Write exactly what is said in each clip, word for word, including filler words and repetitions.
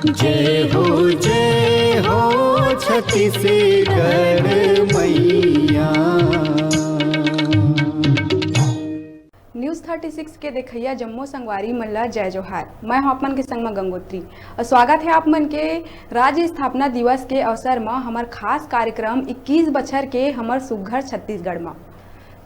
जय हो, जय हो छत्तीसगढ़ मैया। News thirty six के देखइया जम्मो संगवारी मन ला जय जोहार। मैं हूं आप मन के संग म गंगोत्री अउ स्वागत हे आप मन के राज्य स्थापना दिवस के अवसर म हमर खास कार्यक्रम इक्कीस बछर के हमर सुघ्घर छत्तीसगढ़ म।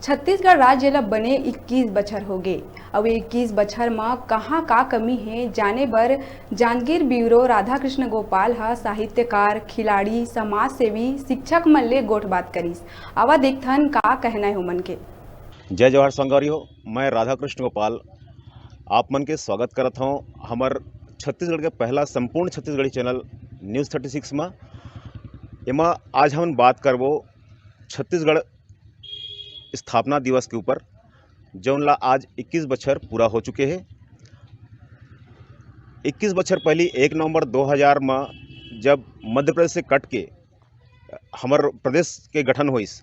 छत्तीसगढ़ राज्य ल बने इक्कीस बछर होगे, अउ ये इक्कीस बछर म कहां का कमी हे, जाने बर जांजगीर ब्यूरो राधाकृष्ण गोपाल ह साहित्यकार, खिलाड़ी, समाजसेवी, शिक्षक मन ले गोठबात करिस। आवा देखथन का कहना हे ओमन के। जय जोहार संगवारी हो, मैं राधाकृष्ण गोपाल आप मन के स्वागत करत हौं हमर छत्तीसगढ़ के पहला संपूर्ण Chhattisgarhi channel News thirty six म। एमा आज हमन बात करबो छत्तीसगढ़ स्थापना दिवस के ऊपर, जौन ला आज इक्कीस बछर पूरा हो चुके हे। इक्कीस बछर पहली एक नवंबर दो हज़ार म जब मध्य प्रदेश से कट के हमर प्रदेश के गठन होइस,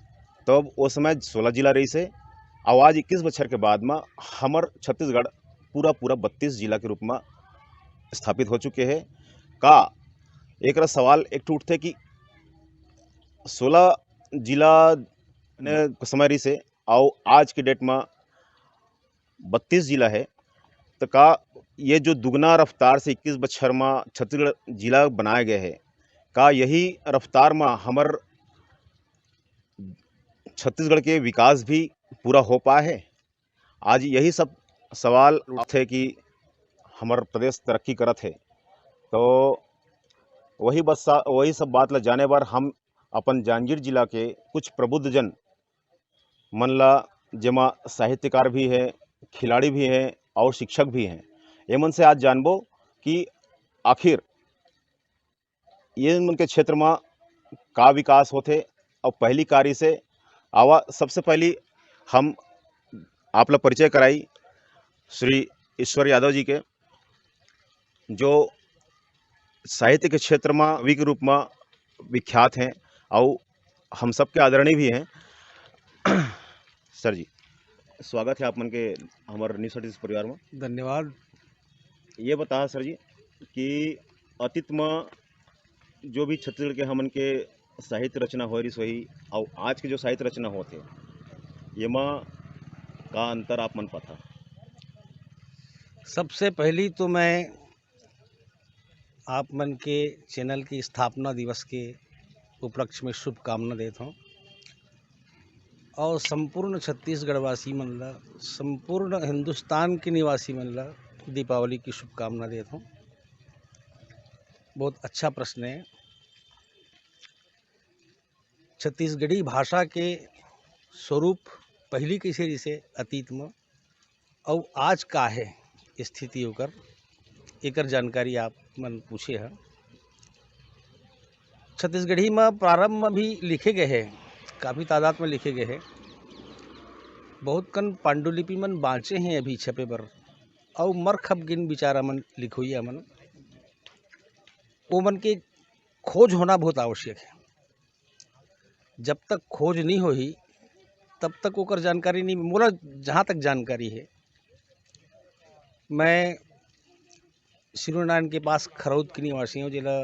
तब ओ समय सोलह जिला रहिस हे। अउ आज इक्कीस बछर के बाद म हमर छत्तीसगढ़ पूरा पूरा बत्तीस जिला के रूप म स्थापित हो चुके हे। का एकरा सवाल एक ठो उठथे कि सोलह जिला ने समय रहिस हे अउ आज के डेट म बत्तीस जिला हे, त का ये जो दुगना रफ्तार से इक्कीस बछर म छत्तीसगढ़ जिला बनाए गए हे, का यही रफ्तार म हमर छत्तीसगढ़ के विकास भी पूरा हो पाए हे? आज यही सब सवाल उठथे कि हमर प्रदेश तरक्की करत हे, तो वही बस, वही सब बात ला जाने बर हम अपन जांजगीर जिला के कुछ प्रबुद्ध जन मन ला, जेमा साहित्यकार भी हे, खिलाड़ी भी हे अउ शिक्षक भी हे, एमन से आज जानबो कि आखिर ये मन के क्षेत्र म का विकास होथे अउ पहली का रहिस हे। आवा, सबसे पहली हम आप ला परिचय कराई श्री ईश्वर यादव जी के, जो साहित्य के क्षेत्र म कवि के रूप म विख्यात हे अउ हम सबके आदरणीय भी हे। सर जी, स्वागत हे आप मन के हमर News thirty six परिवार म। धन्यवाद। ये बताओ सर जी कि अतीत म जो भी छत्तीसगढ़ के हमन के साहित्य रचना होए रिहिस होही अउ आज के जो साहित्य रचना होत हे, येमा का अंतर आप मन पाथा? सबसे पहली तो मैं आप मन के चैनल की स्थापना दिवस के उपलक्ष्य में शुभकामना देत हौं अउ संपूर्ण छत्तीसगढ़ वासी मन ला, संपूर्ण हिंदुस्तान के निवासी मन ला दीपावली की शुभकामना देत हौं। बहुत अच्छा प्रश्न हे। छत्तीसगढ़ी भाषा के स्वरूप पहली कइसे रिहिस हे अतीत म, अउ आज का हे स्थिति ओकर, एकर जानकारी आप मन पूछे ह। छत्तीसगढ़ी म प्रारंभ म भी लिखे गए हे, काफ़ी तादाद म लिखे गए हे। बहुत कन पांडुलिपि मन बाँचे हे अभी छपे बर, अउ मरखपगिन बिचारा मन, लिखोइया मन, ओमन के खोज होना बहुत आवश्यक हे। जब तक खोज नहीं होही, तब तक ओकर जानकारी नहीं। मोला जहाँ तक जानकारी हे, मैं शिवरीनारायण के पास खरौद के निवासी हूँ, जेला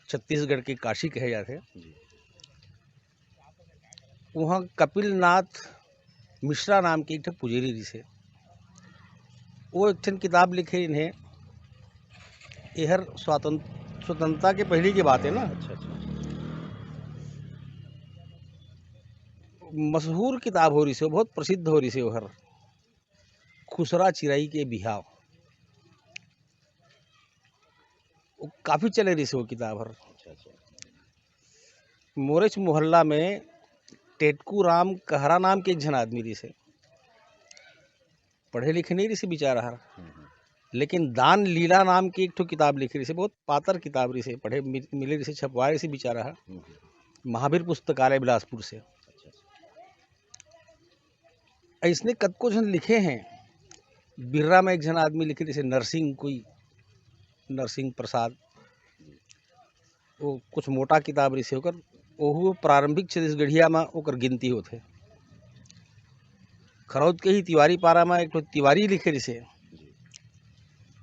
छत्तीसगढ़ के काशी कहे जाथे। जी। वहाँ कपिलनाथ मिश्रा नाम के एक ठन पुजेरी रिहिस हे। वो एक ठन किताब लिखे रिहिन हे, एहर स्वतंत्र, स्वतंत्रता के पहली के बात हे ना। अच्छा, अच्छा। मशहूर किताब हो रिहिस हे, बहुत प्रसिद्ध हो रिहिस हे ओहर, खुसरा चिरई के बिहाव। वो काफ़ी चले रिहिस हे वो किताब हर। अच्छा, अच्छा। मोरेच मोहल्ला में टेटकू राम कहरा नाम के एक झन आदमी रिहिस हे, पढ़े लिखे नहीं रिहिस हे बिचारा हर, हम्म, हम्म। लेकिन दान लीला नाम के एक ठो किताब लिखे रिहिस हे, बहुत पातर किताब रिहिस हे, पढ़े मिल-, मिले रिहिस हे, छपवाए रिहिस हे बिचारा हर, हम्म, हम्म। महावीर पुस्तकालय बिलासपुर से। अच्छा, अच्छा। अइसने कतको झन लिखे हे। बिर्रा में एक झन आदमी लिखे, जैसे नरसिंह कोई, नरसिंह प्रसाद, वो कुछ मोटा किताब रहिसे ओकर, ओहू प्रारंभिक छत्तीसगढ़िया में ओकर गिनती होथे। खरौद के ही तिवारी पारा में एक ठो तिवारी लिखे रहिसे,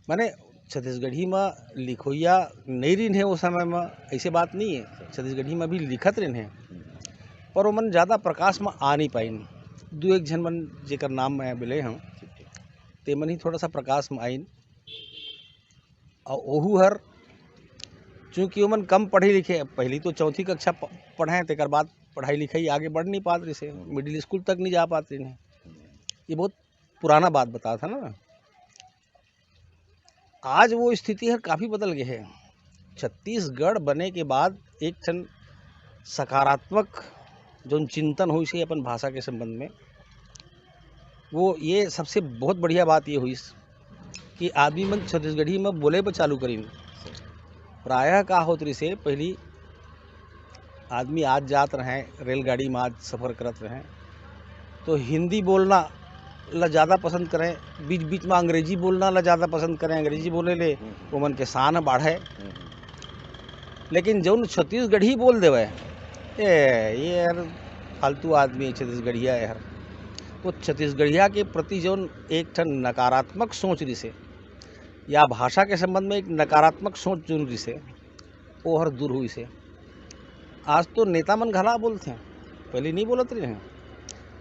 माने छत्तीसगढ़ी म लिखोइया नइ रिन हे ओ समय म, अइसे बात नइ हे। छत्तीसगढ़ी म भी लिखत रिन हे, पर ओमन ज़्यादा प्रकाश म आ नइ पाइन। दू एक झन मन, जेकर नाम मैं अब ले हँव, ते मन ही थोड़ा सा प्रकाश म आइन। अउ ओहू हर, चूँकि ओमन कम पढ़े लिखे, पहली तो चौथी कक्षा प-, पढ़े, तेकर बाद पढ़ाई लिखाई आगे बढ़ नइ पात रिसे, मिडिल स्कूल तक नइ जा पात रिन हे। ये बहुत पुराना बात बतात हँव ना। आज वो स्थिति हर काफ़ी बदल गे हे। छत्तीसगढ़ बने के बाद एक ठन सकारात्मक जोन चिंतन होइस हे अपन भाषा के संबंध में, वो ये सबसे बहुत बढ़िया बात ये होइस कि आदमी मन छत्तीसगढ़ी म बोले बर चालू करिन। प्रायः का होत रिसे, पहली आदमी आत जात रहय, रेलगाड़ी म आत सफर करत रहय, तो हिंदी बोलना ला ज़्यादा पसंद करय, बीच-बीच म अंग्रेजी बोलना ला ज़्यादा पसंद करय, अंग्रेजी बोले ले हम्म। ओमन के शान ह बाढ़य। हम्म। लेकिन जउन छत्तीसगढ़ी बोल देवय, ए, ये यार फालतू आदमी हे, छत्तीसगढ़िया हे यार। तो छत्तीसगढ़िया के प्रति जउन एक ठन नकारात्मक सोच रिसे, या भाषा के संबंध में एक नकारात्मक सोच जउन रिसे, ओहर दूर होइस हे। आज तो नेता मन घला बोलथे, पहली नइ बोलत रिन हे।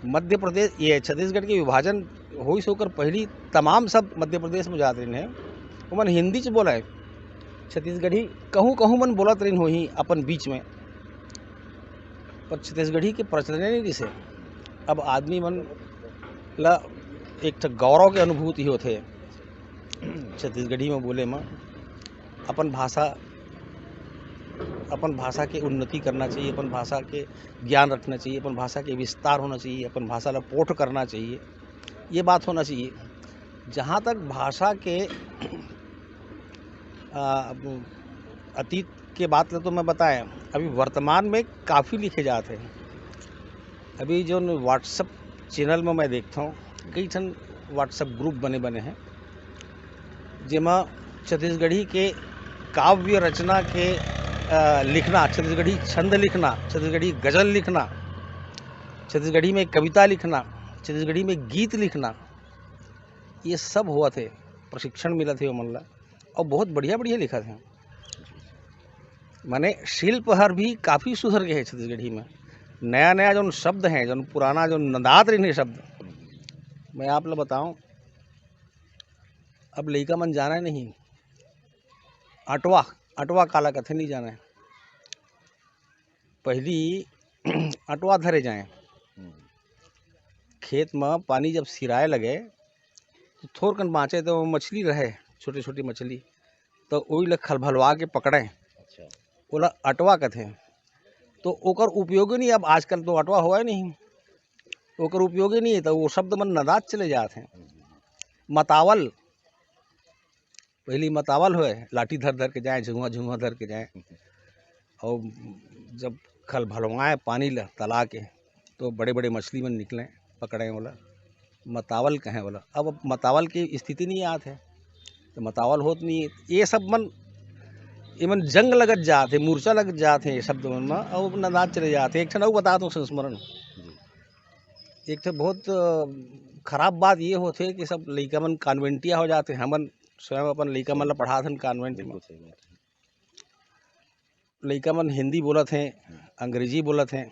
मध्य प्रदेश, ये छत्तीसगढ़ के विभाजन होइस, ओकर पहली तमाम सब मध्य प्रदेश में जात रिन हे, ओमन हिंदी च बोलय। छत्तीसगढ़ी कहूँ कहूँ मन बोलत रिन होही अपन बीच में, पर छत्तीसगढ़ी के प्रचलन नइ रिसे। अब आदमी मन ला एक ठो गौरव के अनुभूति होथे छत्तीसगढ़ी में बोले में। अपन भाषा, अपन भाषा के उन्नति करना चाहिए, अपन भाषा के ज्ञान रखना चाहिए, अपन भाषा के विस्तार होना चाहिए, अपन भाषा ला पोठ करना चाहिए, ये बात होना चाहिए। जहाँ तक भाषा के, आ, अब अतीत के बात ला तो मैं बताया, अभी वर्तमान में काफ़ी लिखे जात हे। अभी जउन WhatsApp channel में मैं देखत हँव, कई ठन WhatsApp group बने बने हे, जेमा छत्तीसगढ़ी के काव्य रचना के, अ, लिखना, छत्तीसगढ़ी छंद लिखना, छत्तीसगढ़ी गजल लिखना, छत्तीसगढ़ी में कविता लिखना, छत्तीसगढ़ी में गीत लिखना, ये सब होवत हे, प्रशिक्षण मिलत हे ओमन ला, अउ बहुत बढ़िया बढ़िया लिखत हे। माने शिल्प हर भी काफ़ी सुधर गे हे छत्तीसगढ़ी में। नया नया जउन शब्द हे, जउन पुराना जउन नंदात रहिन हे शब्द, मैं आप ला बतावँव, अब लइका मन जानय नहीं, अटवा, अटवा काला कथे नइ जानय। पहली अटवा धरे जाय, हम्म। खेत म पानी जब सिराय लगे, तो थोरकन बाँचे, तो मछली रहे, छोटे-छोटे मछली, तो ओही ल खलभलवा के पकड़े, अच्छा। ओला अटवा कथे। तो ओकर उपयोगे नहीं, अब आजकल तो अटवा होवय नहीं, ओकर उपयोगे नहीं हे, तो वो शब्द मन नंदात चले जात हे। हम्म। मतावल, पहली मतावल होय, लाठी धर धर के जाय, झुंगवा झुंगवा धर के जाय, अउ जब खलभलवाय पानी ल तला के, तो बड़े बड़े मछली मन निकले, पकड़े ओला, मतावल कहे ओला। अब मतावल के स्थिति नहीं आत हे, तो मतावल होत नहीं हे। ये सब मन, ये मन जंग लगत जात हे, मूर्छा लगत जात हे ये शब्द मन म, अउ नंदात चले जात हे। एक ठन अउ बतात हँव संस्मरण, एक ठन बहुत, अ, खराब बात ये होथे कि सब लइका मन कॉन्वेंटिया हो जात हे। हमन स्वयं अपन लइका मन ला पढ़ात हन कॉन्वेंट म। बिल्कुल सही बात हे। लइका मन हिंदी बोलत हे, हम्म। अंग्रेजी बोलत हे,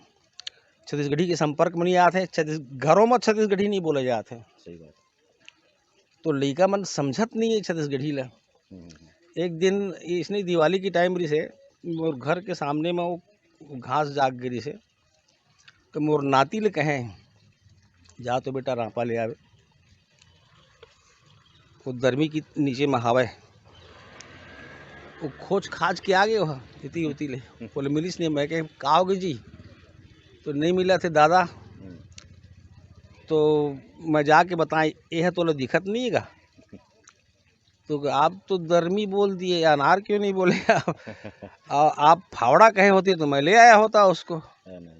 छत्तीसगढ़ी के संपर्क में नहीं आत हे, छत्तीस-, घरों में छत्तीसगढ़ी नहीं बोले जात हे। सही बात। तो लइका मन समझत नहीं हे छत्तीसगढ़ी ला। हम्म। एक दिन इसने दिवाली के टाइम रिसे, मोर घर के सामने में वो घास जाग गे रिसे, तो मोर नाती ले कहे, "जा तो बेटा रांपा ले आवे, वो दरमी के नीचे में हावय।" वो खोज खाज के आ गे, वो इति उति ले, बोले, "मिलिस नहीं।" मैं कहे, "का होगे जी?" तो, "नहीं मिलत हे दादा।" हम्म। तो मैं जाके बताएँ, "ये ह तोला दिखत नहीं हे गा?" तो आप तो दरमी बोल दिए, अनार क्यों नहीं बोले आप? आ, आप फावड़ा कहे होते तो मैं ले आया होता उसको। है ना।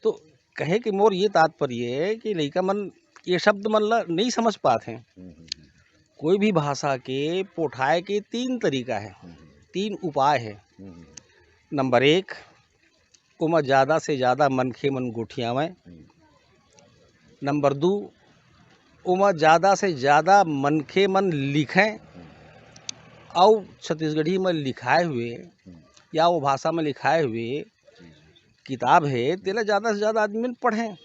तो कहे कि मोर ये तात्पर्य है कि लइका मन ये शब्द मन ला नहीं समझ पात हैं। हम्म, हम्म, हम्म। कोई भी भाषा के पोठाए के तीन तरीका है, हम्म, हम्म। तीन उपाय है। हम्म, हम्म। नंबर एक, ओमा ज़्यादा से ज़्यादा मनखे मन गोठियावंय। हम्म। नंबर दू, ओमा ज़्यादा से ज़्यादा मनखे मन लिखें। हम्म। अउ छत्तीसगढ़ी में लिखाए हुए हम्म। या वो भाषा में लिखाए हुए जी, जी। किताब हे, तेला ज़्यादा से ज़्यादा आदमी मन पढ़ें।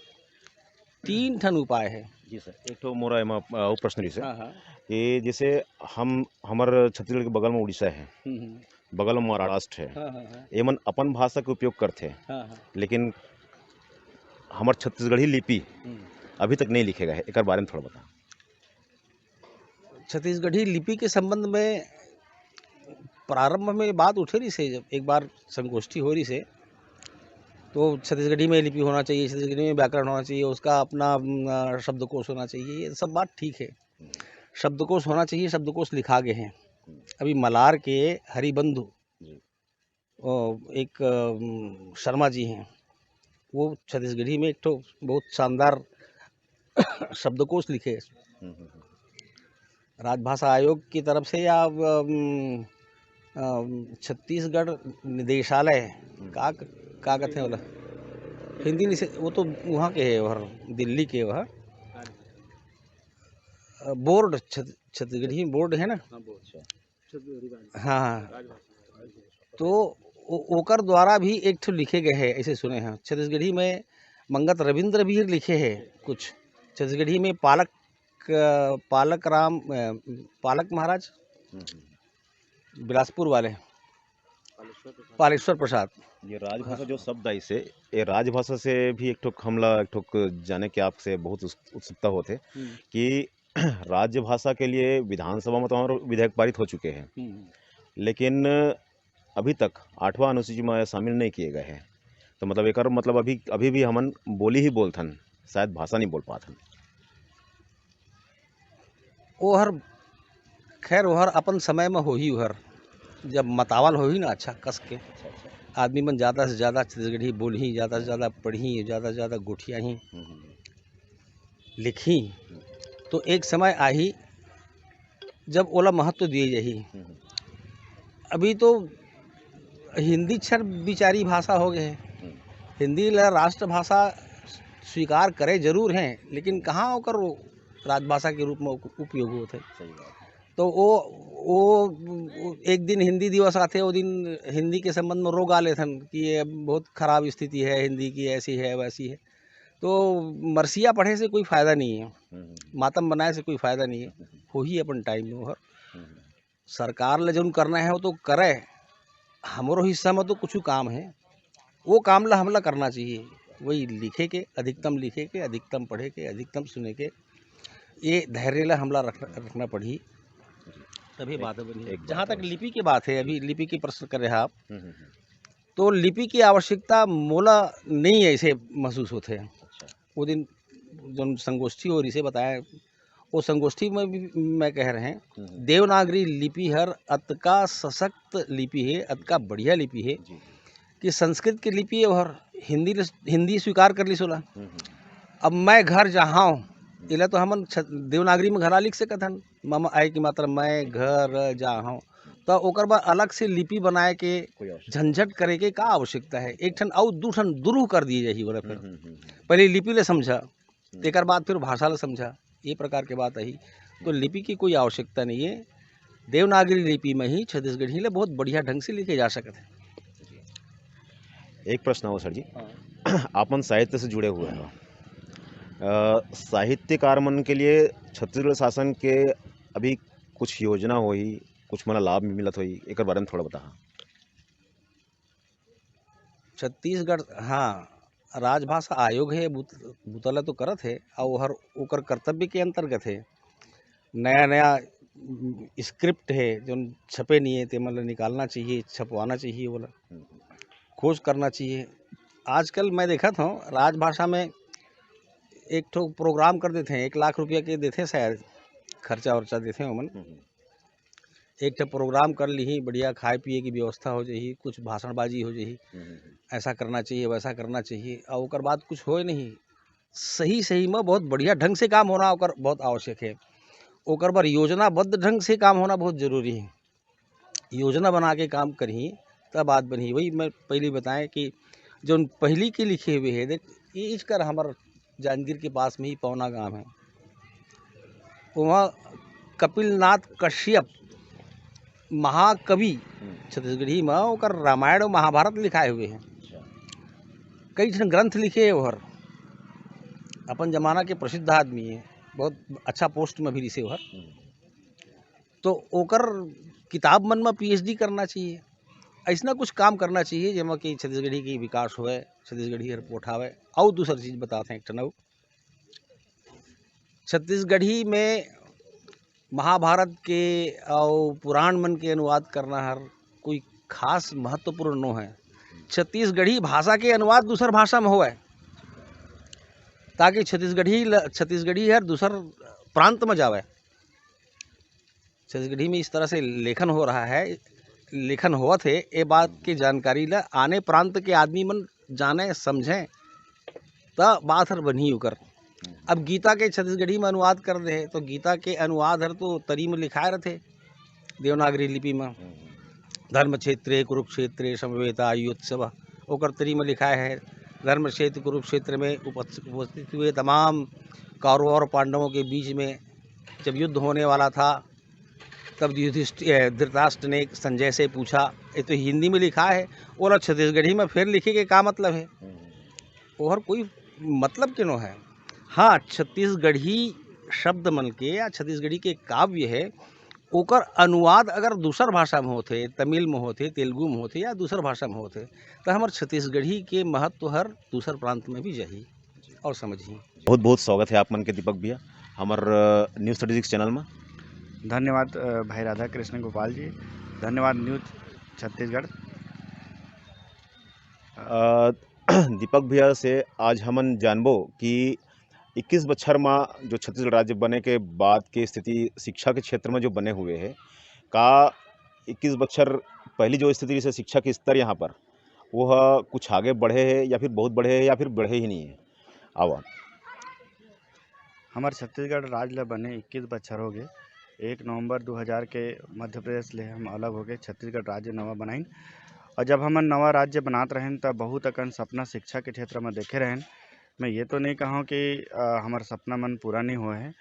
तीन ठन उपाय हे। जी सर, एक ठो मोरा एमा, अ, अउ प्रश्न रहिस हे हाँ, हाँ। कि जैसे हम, हमर छत्तीसगढ़ के बगल में उड़ीसा हे, हम्म, हम्म। बगल में महाराष्ट्र हे, हाँ, हाँ, हाँ। एमन अपन भाषा के उपयोग करथे, हाँ, हाँ। लेकिन हमर छत्तीसगढ़ी लिपि हम्म। अभी तक नहीं लिखे गए हे, एकर बारे में थोड़ा बता। छत्तीसगढ़ी लिपि के संबंध में प्रारंभ में बात उठे रहिस हे, जब एक बार संगोष्ठी हो रहिस हे, तो छत्तीसगढ़ी में लिपि होना चाहिए, छत्तीसगढ़ी में व्याकरण होना चाहिए, उसका अपना, अम, अ, शब्दकोश होना चाहिए, ये सब बात ठीक हे। हम्म। शब्दकोश होना चाहिए, शब्दकोश लिखा गए हैं। हम्म। अभी मलार के हरिबंधु, जी। अ, एक, अम, शर्मा जी हैं, वो छत्तीसगढ़ी में एक ठो बहुत शानदार शब्दकोश लिखे। हम्म, हम्म, हम्म। राजभाषा आयोग की तरफ से या, अम, अम, छत्तीसगढ़ निदेशालय, हम्म। का, का कहते हैं बोला? हिंदी निषे-, वो तो वहाँ के है, वहाँ दिल्ली के वहाँ। अ, बोर्ड, छत-, छत्तीसगढ़ी बोर्ड है ना? हाँ, बोर्ड। अच्छा। हाँ, हाँ। राजभाषा। तो ओ-, ओकर द्वारा भी एक ठो लिखे गए हैं, ऐसे सुने हैं। छत्तीसगढ़ी में मंगत रविंद्र भी लिखे हैं कुछ। छत्तीसगढ़ी में पालक, अ, पालक राम, अ, पालक महाराज, हम्म, हम्म। बिलासपुर वाले, पालेश्वर प्रसाद। पालेश्वर प्रसाद। ये राजभाषा जो शब्द आइस हे, ये राजभाषा से भी एक ठो हमला, एक ठो जाने के आपसे बहुत उस-, उत्सुकता होथे हम्म। कि राजभाषा के लिए विधानसभा में तो हमारे विधेयक पारित हो चुके हैं, हम्म। लेकिन अभी तक आठवां अनुसूची में शामिल नहीं किए गए हैं। तो मतलब एकर मतलब अभी, अभी भी हमन बोली ही बोलथन, शायद भाषा नहीं बोल पाथन। ओहर, खैर, ओहर अपन समय में होही, ओहर जब मतावल होही ना अच्छा कस के, अच्छा, अच्छा। आदमी मन ज़्यादा से ज़्यादा छत्तीसगढ़ी बोलही, ज़्यादा से ज़्यादा पढ़ही, ज़्यादा से ज़्यादा गोठियाही, हम्म, हम्म, हम्म। लिखही, हम्म। तो एक समय आही जब ओला महत्व दिए जाही। हम्म, हम्म। अभी तो हिंदी छर बिचारी भाषा हो गए हे। हम्म। हिंदी ला राष्ट्रभाषा स्वीकार करे जरूर हैं, लेकिन कहाँ ओकर वो राजभाषा के रूप में उप-, उपयोग होत हे। सही बात है। तो वो, वो, वो एक दिन हिंदी दिवस आथे, वो दिन हिंदी के संबंध में रोगा लेथन कि ये बहुत खराब स्थिति है हिंदी की, ऐसी है, वैसी है। तो मरसिया पढ़े से कोई फायदा नहीं है, हम्म, हम्म, हम्म। मातम बनाए से कोई फायदा नहीं है। हम्म, हम्म। होही अपन टाइम में ओहर। हम्म, हम्म। सरकार ले जौन करना है वो तो करे, हमरो हिस्सा में तो कुछ काम है, वो काम ला हमला करना चाहिए। वही लिखे के, अधिकतम लिखे के, अधिकतम पढ़े के, अधिकतम सुने के, ये धैर्य ला हमला रखना, रखना पड़ही, तभी एक, बात बनी। एक जहाँ बात तक और। लिपि की बात है, अभी लिपि की प्रश्न कर रहे हैं आप, हम्म, हम्म, हम्म। तो लिपि की आवश्यकता मोला नहीं ऐसे महसूस होते। अच्छा। वो दिन जौन संगोष्ठी हो रही से बताया, वो संगोष्ठी में भी मैं कह रहे हैं, हम्म, हम्म। देवनागरी लिपि हर अतका सशक्त लिपि है, अतका बढ़िया लिपि है जी। कि संस्कृत की लिपि है और हिंदी ले, हिंदी स्वीकार कर ली सोला। हम्म, हम्म। अब मैं घर जाहौं, हम्म। इला तो हमन छ-, देवनागरी में घला लिख सकत हन, मम आय की मात्रा मैं घर जाहौं, तो ओकर बर अलग से लिपि बनाए के कोई आवश्यकता झंझट करे के का आवश्यकता है? एक ठन अउ दू ठन दुरूह कर दिए जाही ओला फिर। हम्म, हम्म, हम्म, हम्म। पहले लिपि ले समझा, हम्म। तेकर बाद फिर भाषा ला समझा, ये प्रकार के बात आही। तो हम्म। लिपि की कोई आवश्यकता नहीं है। देवनागरी लिपि में ही छत्तीसगढ़ी ले बहुत बढ़िया ढंग से लिखे जा सकत है। जी। एक प्रश्न और सर जी। हाँ। आप मन साहित्य से जुड़े हुए हैं। अ, साहित्यकार मन के लिए छत्तीसगढ़ शासन के अभी कुछ योजना होही, कुछ मन ला लाभ मिलत होही, एकर बारे में थोड़ा बताहा। छत्तीसगढ़, हाँ, राजभाषा आयोग हे, बुत-, बुता ला तो करत हे, अउ ओहर, ओकर कर्तव्य के अंतर्गत हे। नया-नया, उम, script हे, जोन छपे नहीं हे, ते मन ला निकालना चाहिए, छपवाना चाहिए, ओला हम्म। खोज करना चाहिए। आजकल मैं देखत हौं, राजभाषा में एक ठो program कर देथे, एक लाख रुपया के देथे शायद, खर्चा वर्चा देथे ओमन। हम्म। एक ठो program कर लिही, बढ़िया खाए पिए की व्यवस्था हो जाही, कुछ भाषणबाजी हो जाही, हम्म, हम्म, हम्म। ऐसा करना चाहिए, वैसा करना चाहिए, अउ ओकर बाद कुछ होए नहीं। सही, सही में बहुत बढ़िया ढंग से काम होना ओकर बहुत आवश्यक है। ओकर बर योजनाबद्ध ढंग से काम होना बहुत जरूरी है। योजना बना के काम करही, तब बात बनही। वही मैं पहले बताएं कि जोन पहली के लिखे हुए है, देख, ये इचकर हमर जांजगीर के पास में ही पौना गांव है, वहाँ कपिलनाथ कश्यप महाकवि हम्म। छत्तीसगढ़ी म ओकर रामायण अउ महाभारत लिखाए हुए हे। अच्छा। कई ठन ग्रंथ लिखे हे ओहर। अपन जमाना के प्रसिद्ध आदमी हे, बहुत अच्छा पोस्ट म भी रिसे ओहर। हम्म। तो ओकर किताब मन म पीएचडी करना चाहिए। अइसना कुछ काम करना चाहिए, जेमा कि छत्तीसगढ़ी के विकास होवय, छत्तीसगढ़ी हर पोठावय। अउ दूसर चीज बतात हँव एक ठन अउ, छत्तीसगढ़ी में महाभारत के अउ पुराण मन के अनुवाद करना हर कोई खास महत्वपूर्ण नो हे। छत्तीसगढ़ी भाषा के अनुवाद दूसर भाषा में होवय, ताकि छत्तीसगढ़ी ल-, छत्तीसगढ़ी हर दूसर प्रांत में जावय। छत्तीसगढ़ी में इस तरह से लेखन हो रहा है, लेखन होवत हे, ए बात के जानकारी ल आने प्रांत के आदमी मन जाने, समझें, त बात हर बनही ओकर। अब गीता के छत्तीसगढ़ी में अनुवाद कर दे हे, तो गीता के अनुवाद हर तो तरी में लिखाए रथे, देवनागरी लिपि में, "धर्म क्षेत्रे कुरुक्षेत्रे समवेता युयोत्सव", ओकर तरी में लिखाए हे, "धर्म क्षेत्र कुरुक्षेत्र में उपस्थ-, उपस्थित हुए तमाम कौरवों और पांडवों के बीच में जब युद्ध होने वाला था, तब युधिष्ठि-, ए, धृतराष्ट्र ने संजय से पूछा", ये तो हिंदी में लिखाए हे, ओला छत्तीसगढ़ी में फेर लिखे के का मतलब हे? ओहर कोई मतलब के नो हे। हाँ, छत्तीसगढ़ी शब्द मन के या छत्तीसगढ़ी के काव्य हे, ओकर अनुवाद अगर दूसर भाषा में होथे, तमिल में होथे, तेलुगु में होथे या दूसर भाषा में होथे, त हमर छत्तीसगढ़ी के महत्व हर दूसर प्रांत में भी जाही अउ समझही। बहुत बहुत स्वागत हे आप मन के दीपक भैया हमर, अ, न्यूज़ थर्टी सिक्स चैनल में। धन्यवाद, अ, भाई राधा कृष्ण गोपाल जी। धन्यवाद न्यूज़ छत्तीसगढ़। अ, दीपक भैया से आज हमन जानबो कि इक्कीस बछर म जो छत्तीसगढ़ राज्य बने के बाद के स्थिति शिक्षा के क्षेत्र में जो बने हुए हे, का इक्कीस बछर पहली जो स्थिति रहिसे शिक्षा के स्तर यहाँ पर, वो ह कुछ आगे बढ़े हे या फिर बहुत बढ़े हे या फिर बढ़े ही नहीं हे? आवा। हमर छत्तीसगढ़ राज ल बने इक्कीस बछर हो गे। एक नवंबर दू हजार के मध्य प्रदेश ले हम अलग होके छत्तीसगढ़ राज्य नवा बनाइन। और जब हमन नवा राज्य बनात रहेन, त बहुत अकन सपना शिक्षा के क्षेत्र म देखे रहेन। मैं ये तो नहीं कहूँ कि, अ, हमर सपना मन पूरा नहीं होए हे,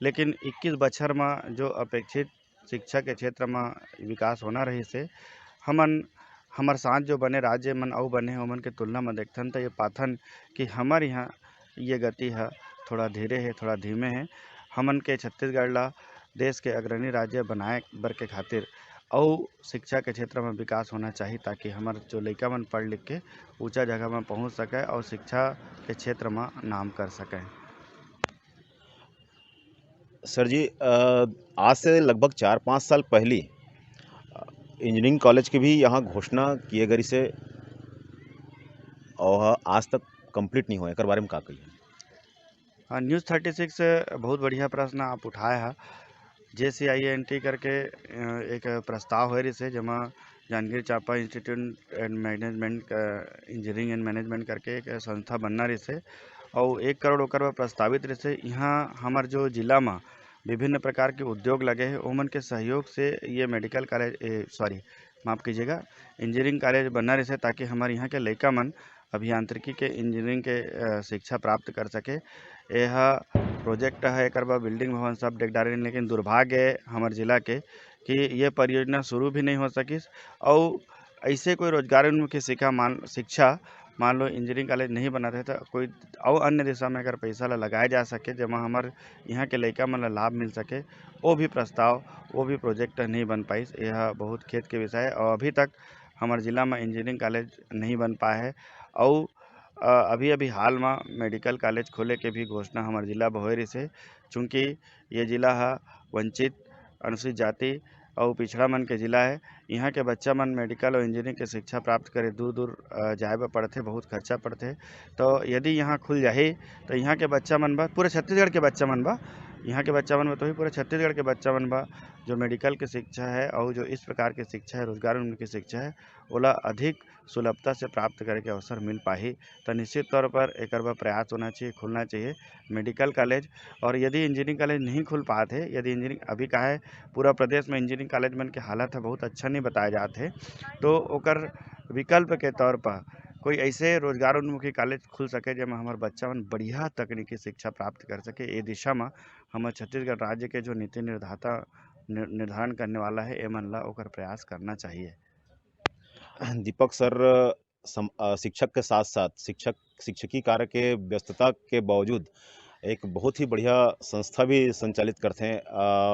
लेकिन इक्कीस बछर म जो अपेक्षित शिक्षा के क्षेत्र म विकास होना रहिस हे, हमन, हमर साथ जो बने राज्य मन अउ बने हे, ओमन के तुलना म देखथन, त ये पाथन कि हमर यहाँ ये गति ह थोड़ा धीरे हे, थोड़ा धीमे हे। हमन के छत्तीसगढ़ ला देश के अग्रणी राज्य बनाए बर के खातिर अउ शिक्षा के क्षेत्र म विकास होना चाही, ताकि हमर जो लइका मन पढ़ लिख के ऊंचा जगह म पहुंच सके अउ शिक्षा के क्षेत्र म नाम कर सके। सर जी, अ, आज से लगभग चार पाँच साल पहली, अ, इंजीनियरिंग कॉलेज के भी यहाँ घोषणा किए गए से और आज तक कंप्लीट नहीं हुआ, एकर बारे में का कहिए? हाँ, न्यूज़ थर्टी सिक्स बहुत बढ़िया प्रश्न आप उठाए हा। जे सी आई एन टी करके, अ, एक प्रस्ताव होए रिहिस हे, जेमा Janjgir Champa Institute and Management, uh, Engineering and Management करके एक संस्था बनना रिहिस हे, अउ एक करोड़ ओकर बर प्रस्तावित रिहिस हे। इहाँ हमर जो जिला म विभिन्न प्रकार के उद्योग लगे हे, ओमन के सहयोग से ये मेडिकल कॉलेज, ए, सॉरी, माफ कीजिएगा, इंजीनियरिंग कॉलेज बनना रिहिस हे, ताकि हमर इहाँ के लइका मन अभियांत्रिकी के, इंजीनियरिंग के, अ, शिक्षा प्राप्त कर सके। एह प्रोजेक्ट ह, एकर बर बिल्डिंग भवन सब देख डारे, लेकिन दुर्भाग्य हे हमर जिला के कि ये परियोजना शुरू भी नहीं हो सकिस। अउ ऐसे कोई रोजगारोन्मुखी शिक्षा मान, शिक्षा मान लो इंजीनियरिंग कॉलेज नहीं बनत हे, त कोई अउ अन्य दिशा में अगर पैसा ला लगाए जा सके, जेमा हमर इहाँ के लइका मन ला लाभ मिल सके, वो भी प्रस्ताव, वो भी प्रोजेक्ट नहीं बन पाइस। यह बहुत खेद के विषय हे। और अभी तक हमर जिला में इंजीनियरिंग कॉलेज नहीं बन पाए हे। अउ, अ, अभी-अभी हाल में मेडिकल कॉलेज खोले के भी घोषणा हमर जिला में होए रिहिस हे, चूँकि ये जिला ह वंचित, अनुसूचित जाति अउ पिछड़ा मन के जिला हे। इहाँ के बच्चा मन मेडिकल अउ इंजीनियरिंग के शिक्षा प्राप्त करे दूर-दूर, अ, जाए बर पड़थे, बहुत खर्चा पड़थे। तो यदि यहाँ खुल जाही, तो यहाँ के बच्चा मन बर, पूरे छत्तीसगढ़ के बच्चा मन बर, यहाँ के बच्चा मन बर तो ही, पूरे छत्तीसगढ़ के बच्चा मन बर जो मेडिकल के शिक्षा हे अउ जो इस प्रकार के शिक्षा हे, रोजगार उन्मुखी शिक्षा हे, ओला अधिक सुलभता से प्राप्त करे के अवसर मिल पाही। तो निश्चित तौर पर एकर बर प्रयास होना चाहिए, खुलना चाहिए मेडिकल कॉलेज। और यदि इंजीनियरिंग कॉलेज नहीं खुल पात हे, यदि इंजीनियरिंग, अभी का हे, पूरा प्रदेश में इंजीनियरिंग कॉलेज मन के हालत ह बहुत अच्छा नहीं बताया जात हे, तो ओकर विकल्प के तौर पर कोई ऐसे रोजगार उन्मुखी कॉलेज खुल सके, जेमा हमर बच्चा मन बढ़िया तकनीकी शिक्षा प्राप्त कर सके। ये दिशा में हमर छत्तीसगढ़ राज्य के जो नीति निर्धाता निर-, निर्धारण करने वाला है, एमन ला ओकर प्रयास करना चाहिए। दीपक सर, सम-, अ, शिक्षक के साथ-साथ शिक्षक, शिक्षकी कार्य के व्यस्तता के बावजूद एक बहुत ही बढ़िया संस्था भी संचालित करथे। अ,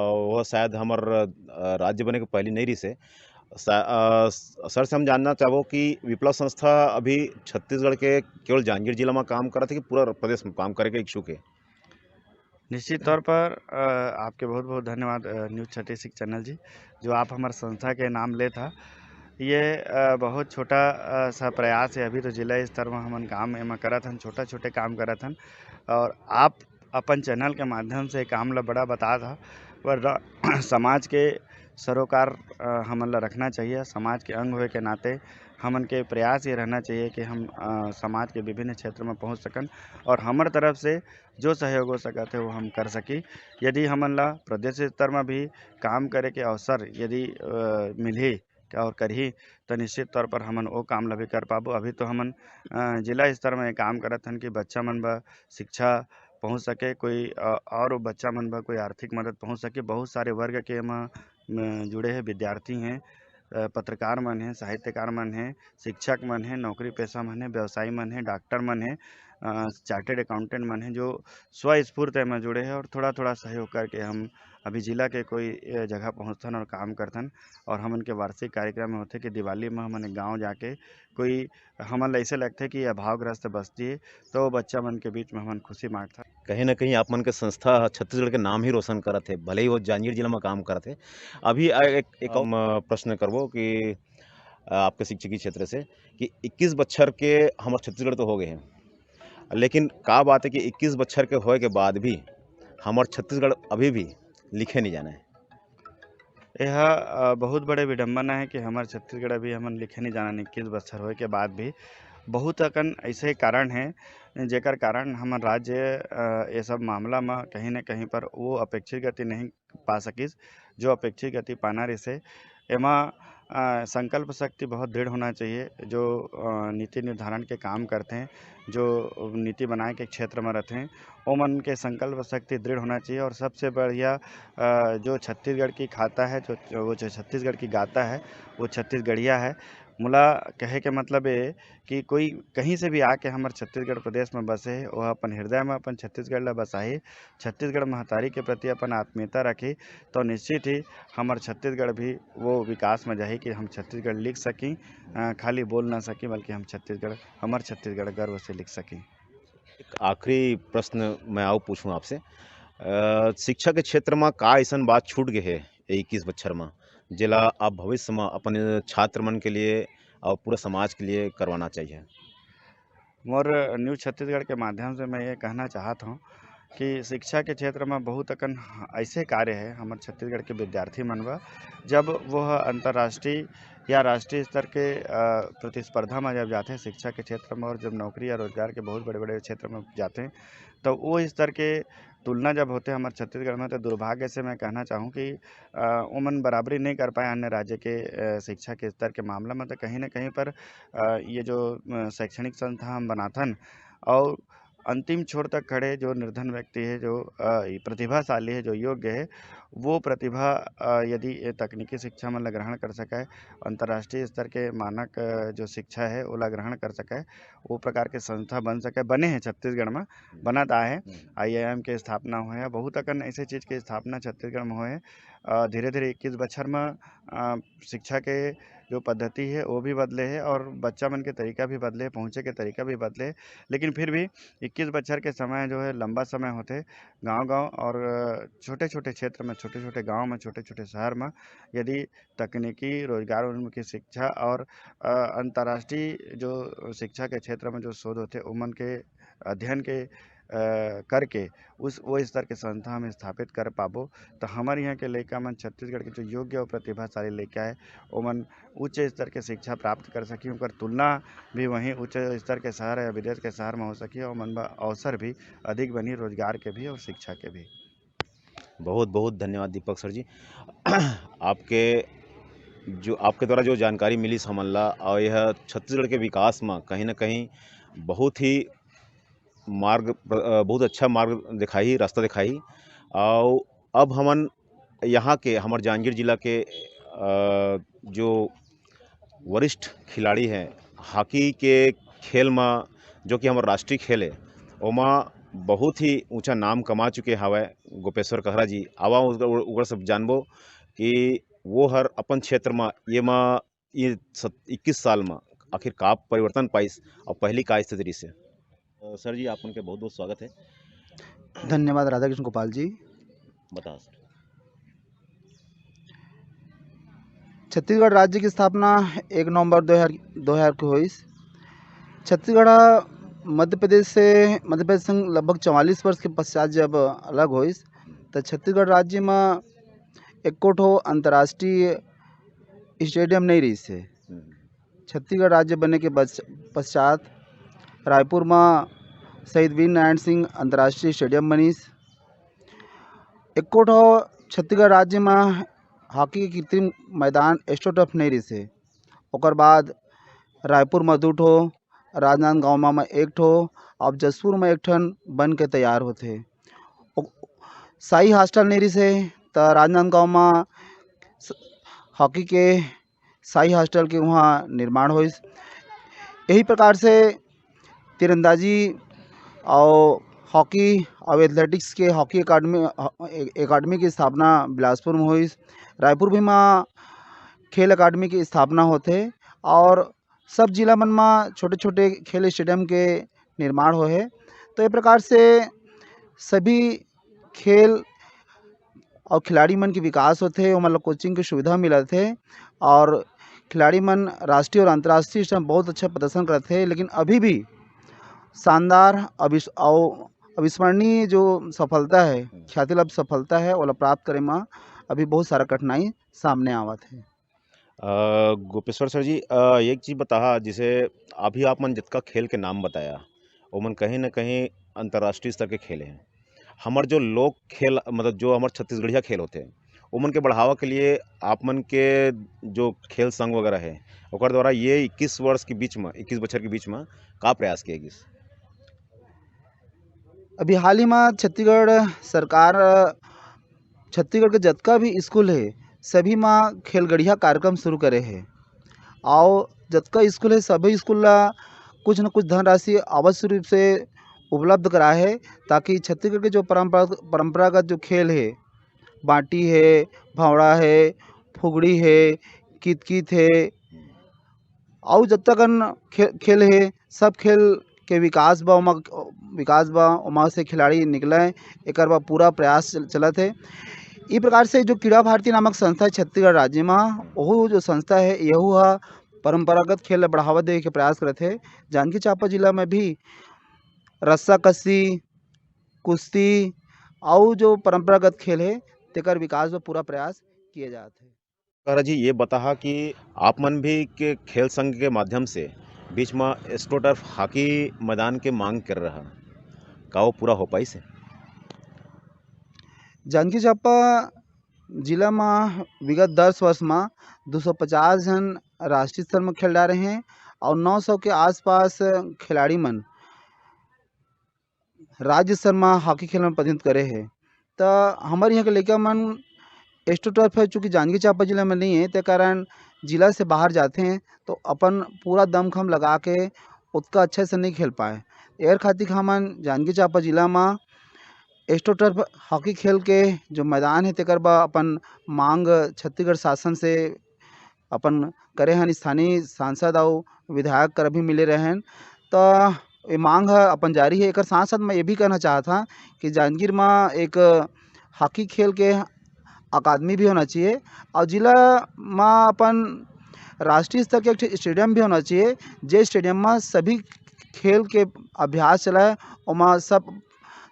वो शायद हमर, अ, राज्य बने के पहली नहीं रहिसे। सा-, अ, स-, सर से हम जानना चाहबो कि विप्लव संस्था अभी छत्तीसगढ़ के केवल जांजगीर जिला में काम करत हे कि पूरा प्रदेश में काम करे के इच्छुक हे? निश्चित तौर पर, अ, आपके बहुत-बहुत धन्यवाद, अ, न्यूज़ छत्तीस सिक्स चैनल जी, जो आप हमर संस्था के नाम लेत हा। ये, अ, बहुत छोटा, अ, सा प्रयास है। अभी तो जिला स्तर में हमन काम एमा करत हन, छोटा-छोटे काम करत हन और आप अपन चैनल के माध्यम से काम ला बड़ा बतात हा। पर रा-, समाज के सरोकार, अ, हमन ला रखना चाहिए। समाज के अंग होए के नाते हमन के प्रयास ये रहना चाहिए कि हम, अ, समाज के विभिन्न क्षेत्र में पहुँच सकन और हमर तरफ से जो सहयोग हो सकत हे, वो हम कर सकी। यदि हमन ला प्रदेश स्तर में भी काम करे के अवसर यदि, अ, मिलही और करही, तो निश्चित तौर पर हमन वो काम ला भी कर पाबो। अभी तो हमन, अ, जिला स्तर में काम करत हन कि बच्चा मन बर शिक्षा पहुँच सके, कोई, अ, और बच्चा मन बर कोई आर्थिक मदद पहुँच सके। बहुत सारे वर्ग के एमा, म, जुड़े हे, विद्यार्थी हैं, अ, पत्रकार मन हैं, साहित्यकार मन हैं, शिक्षक मन हैं, नौकरी पेशा मन हैं, व्यवसायी मन हैं, डॉक्टर मन हैं, अ, चार्टर्ड अकाउंटेंट मन हैं, जो स्वस्फूर्त एमा जुड़े हैं और थोड़ा-थोड़ा सहयोग करके हम अभी जिला के कोई, अ, जगह पहुँचथन और काम करथन। और हमन के वार्षिक कार्यक्रम होथे कि दिवाली में हमन एक गाँव जाके कोई हमन ला अइसे लगथे कि अभावग्रस्त बस्ती हे, तो बच्चा मन के बीच में हमन खुशी बाँटथन। कहीं न कहीं आप मन के संस्था ह छत्तीसगढ़ के नाम ही रोशन करत हे, भले ही वो जांजगीर जिला में काम करत हे। अभी, अ, एक, एक हम, अ, प्रश्न करबो कि, अ, आपके शिक्षकी क्षेत्र से कि इक्कीस बच्छर के हमर छत्तीसगढ़ तो हो गए हे, लेकिन का बात हे कि इक्कीस बच्छर के होए के बाद भी हमर छत्तीसगढ़ अभी भी लिखे नहीं जाने हे? एहा, अ, बहुत बड़े विडंबना हे कि हमर छत्तीसगढ़ अभी हमन लिखे नहीं जानन इक्कीस बच्छर होए के बाद भी। बहुत अकन अइसे कारण हे, जेकर कारण हमर राज्य, अ, ये सब मामला म कहीं न कहीं पर वो अपेक्षित गति नहीं पा सकिस, जो अपेक्षित गति पाना रहिसे। एमा, अ, संकल्प शक्ति बहुत दृढ़ होना चाहिए, जो, अ, नीति निर्धारण के काम करथे, जो नीति बनाए के क्षेत्र में रहिथे, ओमन के संकल्प शक्ति दृढ़ होना चाहिए। और सबसे बढ़िया, अ, जो छत्तीसगढ़ की खाता है, जो, वो जो छत्तीसगढ़ की गाता है, वो छत्तीसगढ़िया है। मोला कहे के मतलब ये कि कोई कहीं से भी आके हमर छत्तीसगढ़ प्रदेश में बसे हे, वो अपन हृदय में अपन छत्तीसगढ़ ला बसाही, छत्तीसगढ़ महतारी के प्रति अपन आत्मीयता रखी, तो निश्चित ही हमर छत्तीसगढ़ भी वो विकास में जाही कि हम छत्तीसगढ़ लिख सकी, अ, खाली बोल ना सकी, बल्कि हम छत्तीसगढ़, हमर छत्तीसगढ़ गर्व से लिख सकी। एक आखिरी प्रश्न मैं आऊ पूछूं आपसे, अ, शिक्षा के क्षेत्र में का अइसन बात छूट गए हे ये इक्कीस बच्छर में, जेला आप भविष्य में अपन छात्र मन के लिए और पूरा समाज के लिए करवाना चाहिए? मोर न्यूज़ छत्तीसगढ़ के माध्यम से मैं ये कहना चाहत हूँ कि शिक्षा के क्षेत्र में बहुत अकन अइसे कार्य हे हमर छत्तीसगढ़ के विद्यार्थी मन बर, जब वो ह अंतर्राष्ट्रीय या राष्ट्रीय स्तर के, अ, प्रतिस्पर्धा में जब जाथे शिक्षा के क्षेत्र में और जब नौकरी या रोजगार के बहुत बड़े-बड़े क्षेत्र में जाथे, तो वो स्तर के तुलना जब होथे हमर छत्तीसगढ़ में, तो दुर्भाग्य से मैं कहना चाहूँ कि, अ, ओमन बराबरी नहीं कर पाए अन्य राज्य के, अ, शिक्षा के स्तर के मामला में। तो कहीं न कहीं पर, अ, ये जो, अ, शैक्षणिक संस्था हम बनाथन और अंतिम छोर तक खड़े जो निर्धन व्यक्ति है, जो, अ, प्रतिभाशाली है, जो योग्य है, वो प्रतिभा, अ, यदि ये तकनीकी शिक्षा मन ला ग्रहण कर सके, अंतर्राष्ट्रीय स्तर के मानक, अ, जो शिक्षा है, ओला ग्रहण कर सके, वो प्रकार के संस्था बन सके, बने हैं छत्तीसगढ़ में, हम्म। बनत आए हैं। हम्म। आईआईएम के स्थापना होए है, बहुत अकन ऐसे चीज के स्थापना छत्तीसगढ़ में होए है। अ, धीरे-धीरे इक्कीस बछर में, अ, शिक्षा के जो पद्धति है, वो भी बदले है और बच्चा मन के तरीका भी बदले, पहुँचे के तरीका भी बदले। लेकिन फिर भी इक्कीस बछर के समय जो है, लंबा समय होथे। गाँव-गाँव और छोटे-छोटे क्षेत्र में, छोटे-छोटे गाँव में, छोटे-छोटे शहर में यदि तकनीकी, रोजगार उन्मुखी शिक्षा और, अ, अंतर्राष्ट्रीय जो शिक्षा के क्षेत्र में जो शोध होथे, ओमन के अध्ययन के, अ, करके उस, वो स्तर के संस्था हम स्थापित कर पाबो, तो हमर यहाँ के लइका मन, छत्तीसगढ़ के जो योग्य और प्रतिभाशाली लइका है, ओमन उच्च स्तर के शिक्षा प्राप्त कर सकी, ओकर तुलना भी वहीं उच्च स्तर के शहर या विदेश के शहर में हो सकी, ओमन बर अवसर भी अधिक बनी, रोजगार के भी और शिक्षा के भी। बहुत, बहुत धन्यवाद दीपक सर जी। आपके जो, आपके द्वारा जो जानकारी मिलिस हमन ला, और यह छत्तीसगढ़ के विकास में कहीं ना कहीं बहुत ही मार्ग प्र-, अ, बहुत अच्छा मार्ग दिखाही, रास्ता दिखाही। और अब हमन यहाँ के, हमर जांजगीर जिला के, अ, जो वरिष्ठ खिलाड़ी हैं, हॉकी के खेल म, जो कि हमर राष्ट्रीय खेल है, ओमा बहुत ही ऊंचा नाम कमा चुके हवय गोपेश्वर कहरा जी। आवा ओकर, ओकर सब जानबो कि वो हर अपन क्षेत्र म, ये म, ये सत-, इक्कीस साल म आखिर का परिवर्तन पाइस और पहली का स्थिति रहिस हे? अ, सर जी, आप मन के बहुत-बहुत स्वागत है। धन्यवाद राधाकृष्ण गोपाल जी। बता सर। छत्तीसगढ़ राज्य की स्थापना एक नवंबर दो हज़ार, दो हज़ार के होइस। छत्तीसगढ़ ह मध्य प्रदेश से, मध्य प्रदेश संग लगभग चवालीस वर्ष के पश्चात जब अलग होइस, त छत्तीसगढ़ राज्य म एको ठो अंतर्राष्ट्रीय स्टेडियम नहीं रहिस हे। हम्म। छत्तीसगढ़ राज्य बने के बच-, पश्चात रायपुर म शहीद वीर नारायण सिंह अंतर्राष्ट्रीय स्टेडियम बनिस। एको ठो छत्तीसगढ़ राज्य म हॉकी के कृत्रिम मैदान, एस्ट्रोटर्फ, नहीं रहिस हे। ओकर बाद रायपुर म दू ठो, राजनांदगांव म, म एक ठो, अब जशपुर म एक ठन बन के तैयार होथे। ओ-, साई हॉस्टल नहीं रहिस हे, त राजनांदगांव म स-, हॉकी के साई हॉस्टल के वहाँ निर्माण होइस। यही प्रकार से तीरंदाजी और हॉकी और एथलेटिक्स के हॉकी एकेडमी, ए-, एकेडमी की स्थापना बिलासपुर में होइस। रायपुर भी म खेल एकेडमी की स्थापना होथे और सब जिला मन म छोटे-छोटे खेल स्टेडियम के निर्माण होए हे। तो ये प्रकार से सभी खेल और खिलाड़ी मन के विकास होथे, ओमन ल कोचिंग के सुविधा मिलत हे और खिलाड़ी मन राष्ट्रीय और अंतर्राष्ट्रीय स्तर म बहुत अच्छा प्रदर्शन करत हे, लेकिन अभी भी शानदार अविस-, अउ अविस्मरणीय जो सफलता है, ख्याति लाभ सफलता है, ओला प्राप्त करे म अभी बहुत सारा कठिनाई सामने आवत हे। अ, गोपेश्वर सर जी, अ, एक चीज बताहा, जैसे अभी आप मन जितका खेल के नाम बताया, ओमन कहीं ना कहीं अंतर्राष्ट्रीय स्तर के खेल हैं। हमर जो लोक खेल, मतलब जो हमर छत्तीसगढ़िया खेल होते हैं, ओमन के बढ़ावा के लिए आप मन के जो खेल संघ वगैरह है, ओकर द्वारा ये इक्कीस वर्ष के बीच में, इक्कीस बछर के बीच में का प्रयास किए गिस? अभी हाल ही में छत्तीसगढ़ सरकार, छत्तीसगढ़ के जतका भी स्कूल हे, सभी म खेलगड़िया कार्यक्रम शुरू करे हे। अउ जतका स्कूल हे, सभी स्कूल ला कुछ न कुछ धनराशि अवश्य रूप से उपलब्ध कराए हे, ताकि छत्तीसगढ़ के जो परंपरा, परंपरागत जो खेल हे, बांटी हे, भौंड़ा हे, फुगड़ी हे, कितकित हे, अउ जतका कन खे-, खेल हे, सब खेल के विकास बा, ओमा, विकास बा, ओमा से खिलाड़ी निकलय, एकर बर पूरा प्रयास चल-, चलत हे। ई प्रकार से जो क्रीड़ा भारती नामक संस्था हे छत्तीसगढ़ राज्य म, ओहू जो संस्था हे, यहू ह परंपरागत खेल ल बढ़ावा देवे के प्रयास करत हे। जांजगीर चांपा जिला में भी रस्सा कस्सी, कुश्ती अउ जो परंपरागत खेल हे, तेकर विकास बर पूरा प्रयास किए जात हे। कहरा जी, ये बताहा कि आप मन भी के खेल संघ के माध्यम से बीच म एस्ट्रोटर्फ हॉकी मैदान के मांग कर रहा, का वो पूरा हो पाइस हे? जांजगीर चांपा जिला म विगत दस वर्ष म दो सौ पचास झन राष्ट्रीय स्तर म खेल डारे हे अउ नौ सौ के आसपास खिलाड़ी मन राज्य स्तर म हॉकी खेल म प्रतिनिधित्व करे हे। त हमर इहाँ के लइका मन एस्ट्रोटर्फ हे, चूँकि जांजगीर चांपा जिला म नइ हे, ते कारण जिला से बाहर जाथे, तो अपन पूरा दमखम लगा के ओतका अच्छा से नइ खेल पाए। एखर खातिर हमन जांजगीर चांपा जिला म एस्ट्रोटर्फ हॉकी खेल के जो मैदान हे, तेकर बर अपन मांग छत्तीसगढ़ शासन से अपन करे हन, स्थानीय सांसद अउ विधायक करा भी मिले रहेन। त ये मांग ह अपन जारी हे। एकर साथ-साथ मैं ये भी कहना चाहत हंव कि जांजगीर म एक हॉकी खेल के अकादमी भी होना चाहिए अउ जिला म अपन राष्ट्रीय स्तर के एक ठो स्टेडियम भी होना चाहिए, जे स्टेडियम म सभी खेल के अभ्यास चलय, ओमा सब,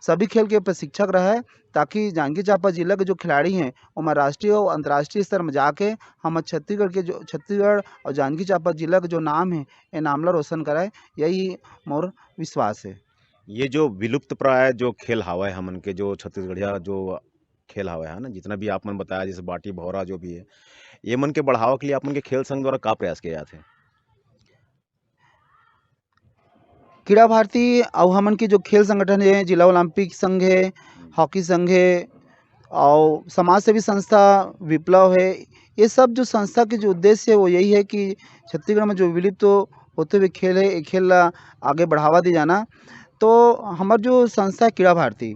सभी खेल के प्रशिक्षक रहय, ताकि जांजगीर चांपा जिला के जो खिलाड़ी हें, ओमा राष्ट्रीय अउ अंतर्राष्ट्रीय स्तर म जाके हमर छत्तीसगढ़ के जो, छत्तीसगढ़ अउ जांजगीर चांपा जिला के जो नाम हे, ए नाम ला रोशन करय, यही मोर विश्वास हे। ये जो विलुप्त प्राय जो खेल हावय, हमन के जो छत्तीसगढ़िया जो खेल हावय, है ना, जितना भी आप मन बताया, जैसे बांटी भौंरा जो भी हे, ये मन के बढ़ावा के लिए आप मन के खेल संघ द्वारा का प्रयास किया जाथे? क्रीड़ा भारती अउ हमन के जो खेल संगठन हे, जिला ओलंपिक संघ हे, हॉकी संघ हे, अउ समाज सेवी संस्था विप्लव हे। ये सब जो संस्था के जो उद्देश्य हे वो यही हे कि छत्तीसगढ़ में जो विलुप्त होते हुए खेल हे, ये खेल ला आगे बढ़ावा दे जाना। तो हमर जो संस्था हे क्रीड़ा भारती,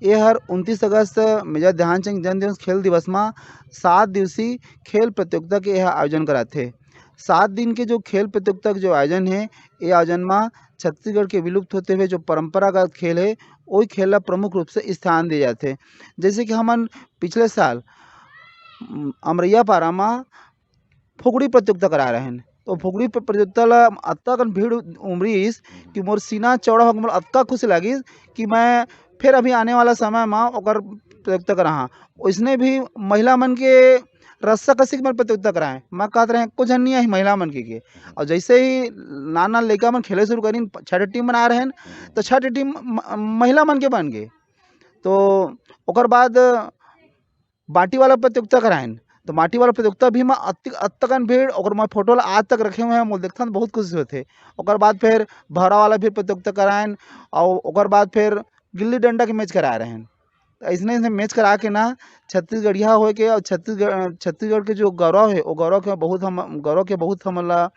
ये हर उनतीस अगस्त मेजर ध्यानचंद जन्म दिवस खेल दिवस मा सात दिवसीय खेल प्रतियोगिता के ये आयोजन कराथे। सात दिन के जो खेल प्रतियोगिता के जो आयोजन हे, ये आयोजन मा छत्तीसगढ़ के विलुप्त होते हुए जो परंपरागत खेल हे, वही खेल ला प्रमुख रूप से स्थान दिए जाथे। जैसे कि हमन पिछले साल, उम, अमरैया पारा मा फुगड़ी प्रतियोगिता कराए रहेन, तो फुगड़ी प्र-, प्रतियोगिता ला अतका कन भीड़ उमड़िस कि मोर सीना चौड़ा होके मोला अतका खुशी लागिस कि मैं फिर अभी आने वाला समय मा ओकर प्रतियोगिता कराहा। ओइसने भी महिला मन के रस्सा कसी के मन प्रतियोगिता कराए, मैं कहत रहे कुछ झन नहीं आही महिला मन के, के। अउ जैसे ही नान नान लइका मन खेले शुरू करिन, प-, छह ठे टीम बनाए रहेन, तो छह ठे टीम म-, महिला मन के बन गे। तो ओकर बाद बाटी वाला प्रतियोगिता कराएन, तो बाटी वाला प्रतियोगिता भी म अति-, अतकन भीड़, ओकर मैं फोटो ला आज तक रखे हुए हैं, मोला देखथन बहुत खुशी होथे। ओकर बाद फिर भौरा वाला भी प्रतियोगिता कराएन, अउ ओकर बाद फिर गिल्ली डंडा के मैच कराए रहेन। तो अइसने, अइसने मैच करा के ना छत्तीसगढ़िया होए के अउ छत्तीसगढ़, छत्तीसगढ़ के जो गौरव हे, वो गौरव के बहुत हम, गौरव के बहुत हमन ला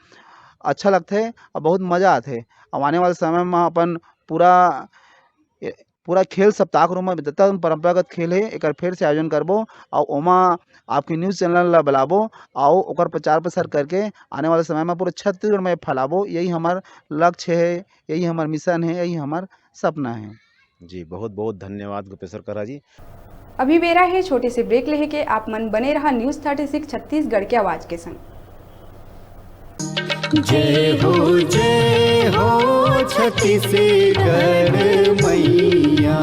अच्छा लगथे अउ बहुत मजा आथे। अउ आने वाले समय में अपन पूरा, ए, पूरा खेल सप्ताह के रूप में जतका परंपरागत खेल हे, एकर फिर से आयोजन करबो अउ ओमा आपके न्यूज़ चैनल ला बुलाबो अउ ओकर प्रचार प्रसार करके आने वाले समय में पूरे छत्तीसगढ़ में फैलाबो। यही हमर लक्ष्य हे, यही हमर मिशन हे, यही हमर सपना हे। जी, बहुत बहुत धन्यवाद गोपेश्वर करहा जी। अभी बेरा हे छोटे से ब्रेक लेहे के, आप मन बने रहा न्यूज़ थर्टी सिक्स छत्तीसगढ़ के आवाज के संग। जय हो, जय हो छत्तीसगढ़ मैया।